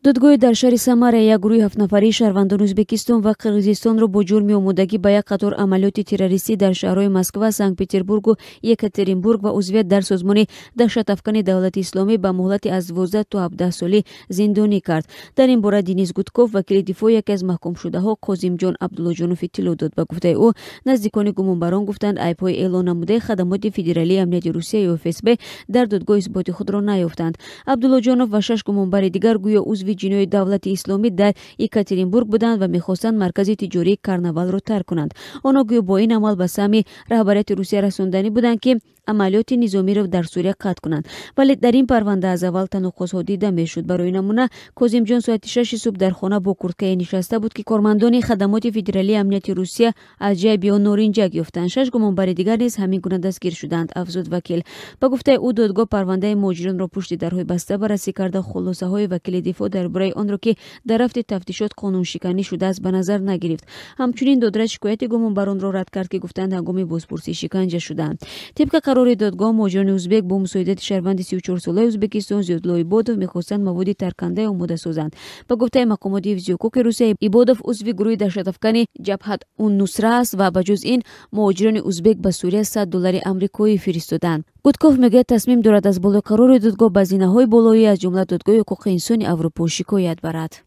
Додгоҳи дар шаҳри Самара як гурӯҳи ҳафтнафарии шаҳрвандони Ӯзбекистон ва Қирғизистонро бо ҷурми омодагӣ ба як қатор амалиёти террористӣ дар шаҳрҳои Москва, Санкт-Петербургу Екатеринбург ва узвият дар созмони даҳшатафкани Давлати Исломӣ ба муҳлати аз 12 то 17 солӣ зиндонӣ кард. Дар ин бора Денис Гудков, вакили дифои яке аз маҳкумшудаҳо, Қозимҷон Абдуллоҷонов, иттилоъ дод. Ба гуфтаи ӯ, наздикони гумонбарон гуфтанд, айбҳои эълон намудаи хадамоти федералии амнияти Русия ё ФСБ дар додгоҳ исботи худро наёфтанд. Абдуллоҷонов ва шаш гумонбари дигар гӯё узви ҷинои Давлати Исломӣ дар Екатеринбург буданд ва мехостанд маркази тиҷории Карнавалро тарк кунанд. Онҳо гӯё бо ин амал ба саҳми раҳбарияти Русия расонданӣ буданд, ки амалиёти низомиро дар Сурия қатъ кунанд. Вале дар ин парванда аз аввал танаққузҳо дида мешуд. Барои намуна, Козимҷон соати 6 субҳ дар хона бо курткае нишаста буд, ки кормандони хадамоти федералии амнияти Русия аз ҷайби ё норинҷак ёфтанд. Шаш гумонбари дигар низ ҳамин гуна дастгир шуданд, афзуд вакил. Ба гуфтаи ӯ, додгоҳ парвандаи муҳоҷиронро пушти дарҳои баста баррасӣ карда, хулосаҳои вакили дифоъ дар бораи онро, ки дар рафти тафтишот қонуншиканӣ шудааст, ба назар нагирифт. Ҳамчунин додрас шикояти гумонбаронро рад кард, ки гуфтанд, ҳангоми бозпурсӣ шиканҷа шудаанд. Тибқи қарори додгоҳ, муҳоҷирони узбек бо мусоидати шаҳрванди 34-солаи Ӯзбекистон Зиёдулло Ибодов мехостанд маводи таркандае омода созанд. Ба гуфтаи мақомоти ҳифзи ҳуқуқи Русия, Ибодов узви гурӯҳи даҳшатафкани Ҷабҳат ун-Нусра аст ва ба ҷуз ин муҳоҷирони узбек ба Сурия 100 доллари амрикоӣ фиристоданд. Гудков мегӯяд, тасмим дорад аз болои қарори додгоҳ ба зинаҳои болоӣ, аз ҷумла Додгоҳи ҳуқуқи инсони Аврупо, шикоят барад.